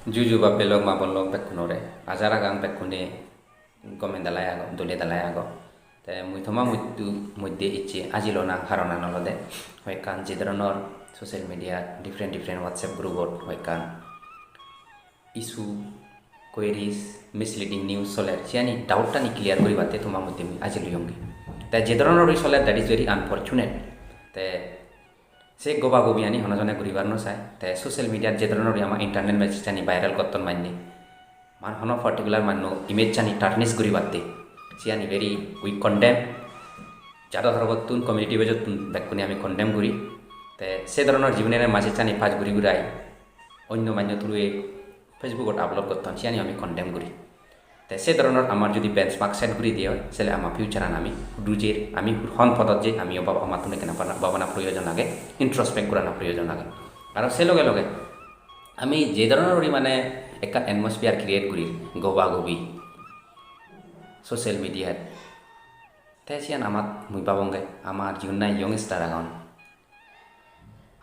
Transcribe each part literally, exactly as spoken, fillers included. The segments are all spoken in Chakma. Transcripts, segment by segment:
Juju bab-bei lok, ma-bon lok bekkunore, aja ragang bekkune gome dalai ago, dole dalai ago. Te mui toma mujtu-, moddhe icche ajilona haronan olode hoyekkan je dhoronor social media, different different WhatsApp group-ot hoyekkan issue, queries, misleading news soler, siyani doubt-tani clear guribatte toma moddhe mui ajil oyonge. Te je dhoronor oi soler, that is very unfortunate. Te se goba gobiyani hono jone guribar no sai. Te social media-t je dhoronor ama internal message-ani viral gotton manye, man hono particular manno image-ani tarnish guribatte, siyani very we condemn. Jado torobottun, community base-ottun bekkune ami condemn guri. Te se dhoronor jibonene message-ani pass guri gurai onno manno through-e Facebook-ot upload gotton, siyani ami condemn guri. Te se dhoronor amar jodi benchmark set guri diye oi, sele ama future-an ami hudu jer, ami hon podot jer, ami o bab-, amattun ekkena bana-, babana proyojon age, introspect gorana proyojon age. Aro se loge loge ami je dhoronor guri mane ekkan atmosphere create guri goba gobi social media-t, te siyan amat mui babonge, amar jigun nahi young star agon,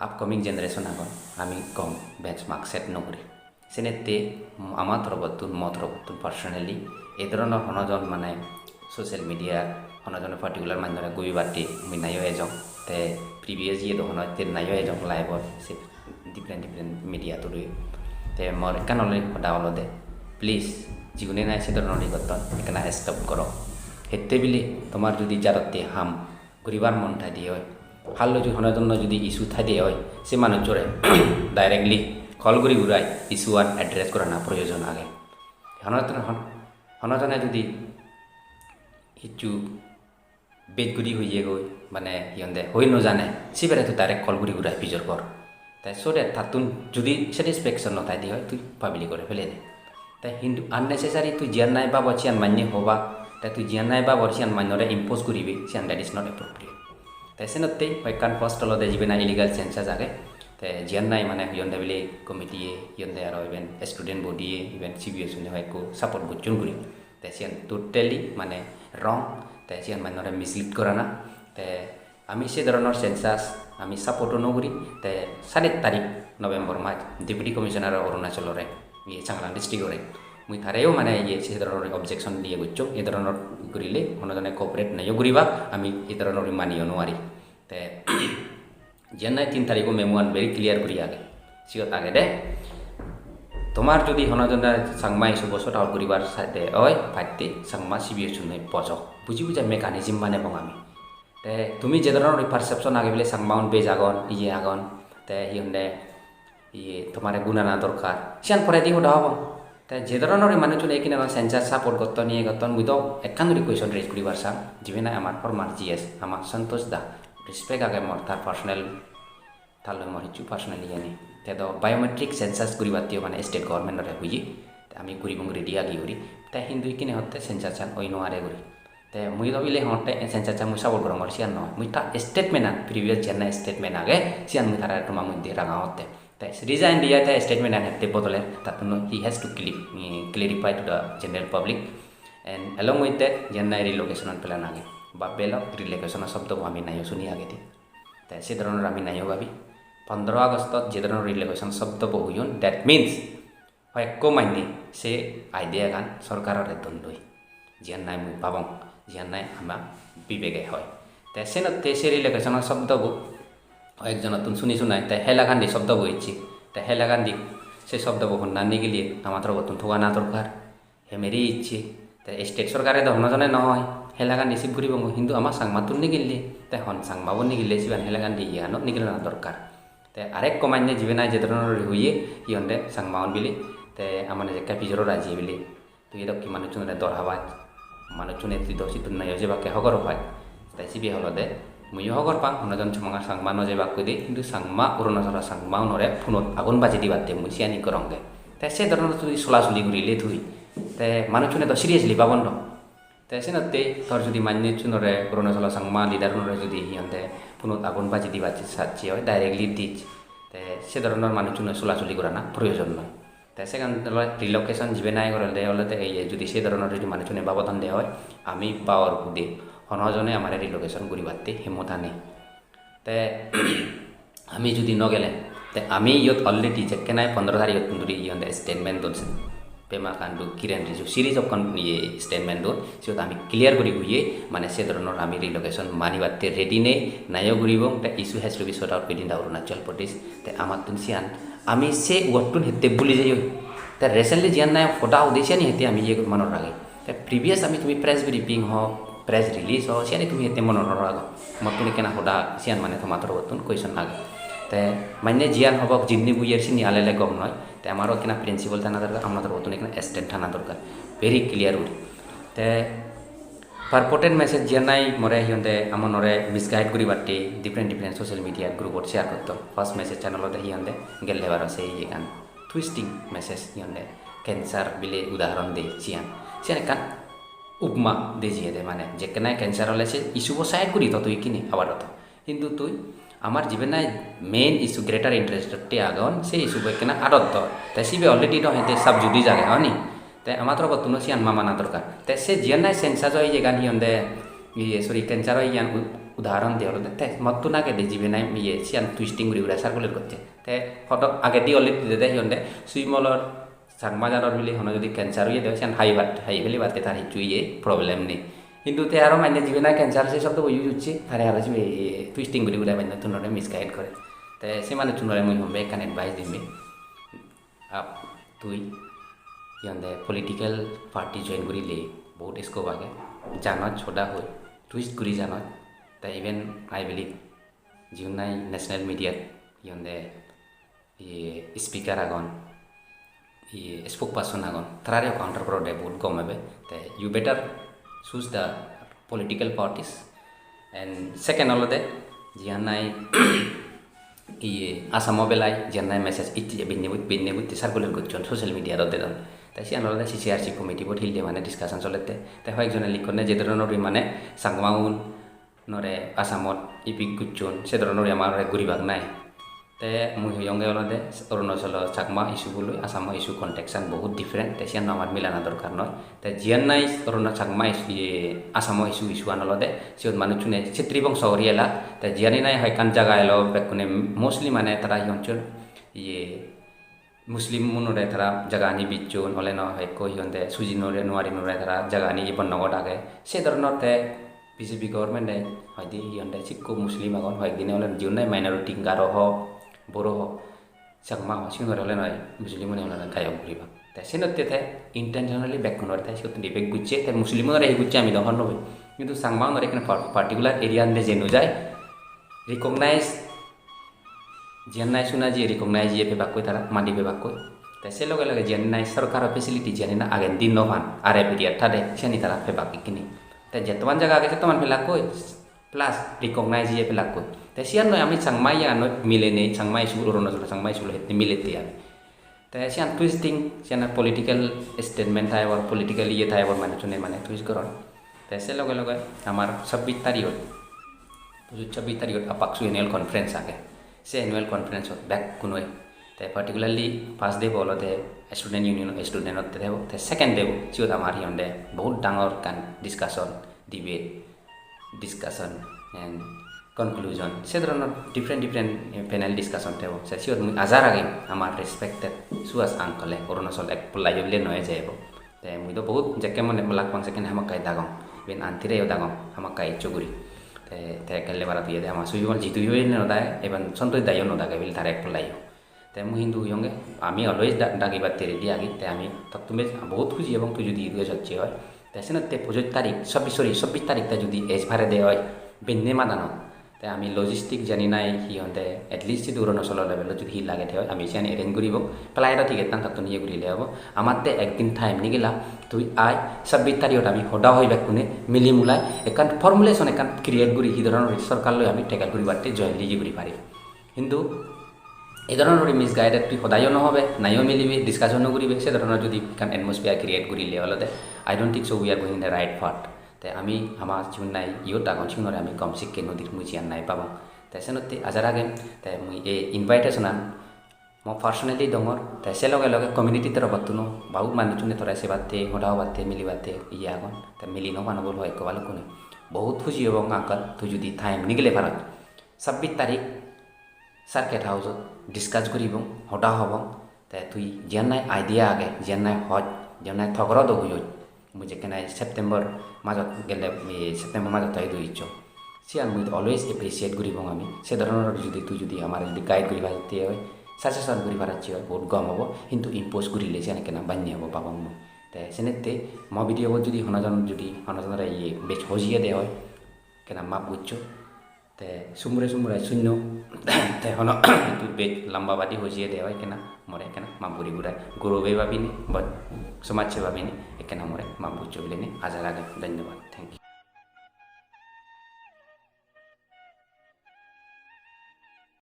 upcoming generation agon, ami gom benchmark set no guri. Senette ama torobottun, mo torobottun personally ei dhoronor hono jon mane social media hono jone particular manjore gobibatte mui nayo ejong. Te previous year do hono te nayo ejong live-ot, se different different media through. Te mor ekkan ole hoda olode, please, jigune nahi se dhoronor gotton, ekkena stop goro. Hette bile tomar jodi jarotte ham guribar mon thai de oi, hallo jodi hono jonno jodi issue thai de oi, se manuchore directly call guri gurai issue-an address gorana proyojon age. Hono ton-, hon-, hono jone jodi hissu bej guri hoye goi, mane hi honde hoi no jane, sibere tui direct call guri gurai pijor gor. Te so that tattun jodi satisfaction no thai de oi, tui public-ore pele de. Te hintu unnecessary tui jiyan nahi babor siyan manye hoba, te tui jiyan nahi babor siyan manyore impose guribe, siyan that is not appropriate. Te senotte hoyekkan post olode jibe nahi illegal census age, te jiyan nahi mane hi honde bile committee-e, hi honde aro iben student body-e, iben C B S-une hoyekko support gocchon guri. Te siyan totally mane wrong, te siyan manyore mislead gorana. Te ami se dhoronor census ami support-o no guri. Te sat tarik November mas Deputy Commissioner Arunachalore, iye Changlang district-ore, mui tareyo mane iye se dhoronor objection diye gocchong, e dhoronor gurile hono jone cooperate nayo guribak, ami e dhoronor maniyo no pari. Te jiyan nahi tin tarikho memo-an very clear guri age, siyot agede, tomar jodi hono jone Changma issue-bo sort out guribar sade oi, patte Changma C B S-unoi bojo, buji bujai mechanism banebong ami. Te tumi je dhoronor perception age bile Changmaun bej agon, iye agon, te hi honde, iye tomare gunana dorkar, siyan poredi hoda hobo. Te je dhoronor manuchune ekkene census support gotton, iye gotton, mui do ekkan guri question raise guribar sang, jibe nahi amar former G S, amar Santosh da, respect age mor tar personal, tar loi mor hissu personal iye nei. Te do biometric census guribatteo mane state government-ore hoye, te ami guribong, ready agi guri. Te hintu ikkine hotte census-an oi no are guri. Te mui do bile hongotte census-an mui support gorongor siyan noi. Mui ta statement-an, previous jiyan nahi statement age, siyan mui tara toma moddhe ranga otte. Te resign diye te statement-an hette bodoler, tattun he has to cli-, clarify to the general public. And along with that, jiyan nahi relocation-or plan age. Bab-bei lok, relocation-or sobdobo ami nayo suni agedi. Te se dhoronor ami nayo babi. Pondro August-ot je dhoronor relocation sobdobo hoyon, that means hoyekko manye se idea-gan sorkarore don doi. Jiyan nahi mui babong, jiyan nahi ama bibege hoi. Te senotte se relocation-o sobdobo hoyekjonottun suni sunai, te Hailakandi sobdobo icche. Te Hailakandi se sobdobo honna nigiliye ama torobottun thogana dorkar. Hemeri icche. Te state sorkare do hono jone no hoi, Hailakandi shift guribongoi, hintu ama Changmattun nigille, te hon Changmabo nigille siban Hailakandi iyanot nigilana dorkar. Te arekko manye jibe nahi je dhoronor hoye, hi honde Changmaun bile, te amane jekke pijor ora jiye bile, tui edokke manuchunore dor habaj, manuchune tui do sittun nayo jebakke hogor paj. Te sibe olode muiyo hogor pang, hono jon Changma, Changma no jebak hoide, hintu Changma, Arunachalo Changmaunore phunot agun baji dibatte mui siyani gorongge. Te se dhoronor tui solasoli gurile tui, te manuchune do seriously babon do. Te senotte tor judi manuchunore, Arunachalo Changma leader-unore judi hi honde phunot agun baji dibatte sacche oi, directly dich. Te se dhoronor manuchunoi solasoli gorana proyojon noi. Te segan olode relocation jibe nahi gorede olode, ei judi se dhoronor judi manuchune babodon de oi, ami baor hude hono jone amare relocation guribatte hemmota nei. Te ami judi no gele, Te ami iyot already jekke nahi pondro tarigottun duri iyot statement don sen. Pema Khandu, Kiren Rijiju, series okkon iye statement don. Siyot ami clear guri hoye, mane se dhoronor ami relocation manibatte ready nei, nayo guribong. The issue has to be sorted out within the Arunachal Pradesh. Te amattun siyan, ami se wordtun hette bhuli jeyoi. Te recently jiyan nahi hoda hode siyani hette ami iye monot ragi. Te previous ami tumi press briefing ho, press release ho, siyani tumi hette monot no rago. Mottun ekkena hoda siyan mane toma torobottun question age. Te mane jiyan hobok jinni buyer sini alele gom noi. Te amaro ekkena principle thana dorkar, amaro torobottun ekkena stand thana dorkar. Very clear guri. Te purported message jiyan nahi more hi honde amonore misguide guribatte different different social media group ot share gotton. First message channel ode hi honde gelle baro se iyegan twisting message hi honde cancer bile udahoron de siyan. Siyan ekkan upma de jiyede mane jekke nahi cancer ole se issue bo side guri to tui kini abar to. Hintu tui amar jibe nahi main issue, greater interest te agon, se issue bo ekkena adot dor. Te sibe already do hete sub judice age, honi? Te ama torobottun o siyan mamana dorkar. Te se jiyan nahi census oi iyegan hi honde, iye, sorry, cancer oi iyan u-, udahoron de olode. Te mottun agede jibe nahi iye siyan twisting guri guri circulate gocche. Te hodo agedi already dede hi honde, Suimolor Changma janor bile hono jodi cancer oye de, siyan hai bat-, hai felibatte tar hissu iye problem nei. Hintu te aro mane jibe nahi cancer se shobdo bo use gocche, tare aro sibe twisting guri guri mane tunore misguide gore. Te se manuchunore mui hombe ekkan advice dim be. Ap, tui hi honde political party join gurile bohut scope age. Janoj hoda hoi, twist guri janoj. Te even I believe jiun nahi national media hi honde iye speaker agon, iye spokesperson agon, tarare counter gorode bohut gom ebe. Te you better choose the political parties. And second olode jiyan nahi iye Assam belai jiyan nahi message itte binne but-, binne butte circulate gocchon, social media ot dedon. Te siyan olode C C R C committee bot hilde mane discussion solette. Te hoyek jone likkonne je dhoronor mane Changmaun nore Assamot ipik gocchon, se dhoronor amare guribak nai. Te mui hoyonge olode Arunachalo Chakma issue bo loi Assamo issue context an bohut different, te siyan amar milana dorkar noi. Te jiyan nahi Aruna Chakma issue, iye, Assamo issue, issue an olode siyot manuchune Chetri bongso guri elak, te jiyani nahi hoyekkan jaga elo bekkune mostly mane tara hi honchon, iye, Muslim unore tara jagani bicchon, ole no hoyekko hi honde suji nore, nuari nore tara jagani iye bonnogot age. Se dhoronor te B J P government-e hoide hi honde sikko Muslim agon, hoyek dine ole jiun nahi minority Garo ho, Boro ho, Chakma ho, sigunore ole noi Muslim une ole noi gayok guribak. Te senotte te intentionally bekkunore te siyot debate gocche, te Muslim unore hi gocche ami do hobor no pei. Hintu Changma unore ekkene par-, particular area ande je no jai, recognize jiyan nahi suna jiye recognize jiye pebakkoi tara, madi pebakkoi. Te se loge loge jiyan nahi sorkaro facility jiyani nahi agendi no pan, R F area thade, siyani tara pebak ikkini. Te jettoman jaga age settoman pelakkoi, plus recognize jiye pelakkoi. Te siyan noi ami Changma iyanot milenei, Changma issue, Arunachal Changma issue loi hette milette ami. Te siyan twisting, siyan political statement type or political iye type or manuchune mane twist goron. Te se loge loge amar sabbis tarigot, pujot sabbis tarigot APCSU annual conference age. Se annual conference-ot bekkunoi, te particularly first day bo olode student union, student-otte thebo, te second day bo siyot amar hi honde bohut dangor ekkan discussion, debate, discussion and conclusion, se dhoronor different different, eh, panel discussion thebo. Se siyot mui aja ragim amar respected Suhas uncle-e, Arunachal ek polla yo le noi jebo. Te mui do bohut jekke mone lak pang sekke hamakkai dagong. Iben aunty-reyo dagong hamakkai iccho guri. Te, te ekkan labour-ot iye de ama Suhas jidu yo no dage, iben Santosh da yo no dage bile tara ek polla yo. Te mui hintu hoyonge, ami always da-, dagibatte ready agi, te ami tottume bohut huji obong tui judi idu ejocche oi. Te senotte pojoj tarik, sobbish, sorry, sobbish tarik te judi ej parede oi, benne madanot. Te ami logistic jani nai hi honde, at least sidu Arunachalo level-ot judi hi lagede oi, ami siyani arrange guribong. Flight-o ticket-tan tottun iye gurile obo. Amatte ekdin time nigila, tui ai, sobbish tarikot ami hoda hoi bekkune, mili mulai, ekkan formulation ekkan create guri, hi dhoronor sorkar loi ami tackle guribatte jointly iye guri pari. Hintu ei dhoronor misguided tui hodayo no hobe, nayo milibe, discussion no guribe, se dhoronor judi ekkan atmosphere create gurile olode, I don't think so we are going in the right path. Te ami ama jigun nahi iyot agon, sigunore ami gom sikke no dir, mui jiyan nahi pabong. Te senotte aja ragem, te mui ei invitation-an mo personally dongor, te se loge loge community torobottun-o bahut manuchune tore sebatte, hoda hobatte, milibatte iye agon. Te mili no pano bol hoi ekko balukkune. Bohut huji obong uncle, tui judi time nigile parot. Sabbish tarik, circuit house-ot discuss guribong, hoda hobong. Te tui jiyan nahi idea age, jiyan nahi hoj, jiyan nahi togoro do huyoj, mui jekkene September majot gele, eh, September majot toi dui iccho. Siyan mui always appreciate guribong ami. Se dhoronor judi tui judi amare judi guide guri patte oi, suggestion guri paracche oi, bahut gom obo. Hintu impose gurile siyan ekkena banne obo, babong mui. Te senette mo video bot judi hono jon, judi hono jonore iye bej hojiye de oi, ekkena map goccho. Te sumure sumure sunno, te hono hintu bej lamba badi hojiye de oi, ekkena more ekkena map guri gurai. Gurube babine, but somajje babine, ekkena more map goccho bilinei aja ragei. Dhonnobad. Thank you.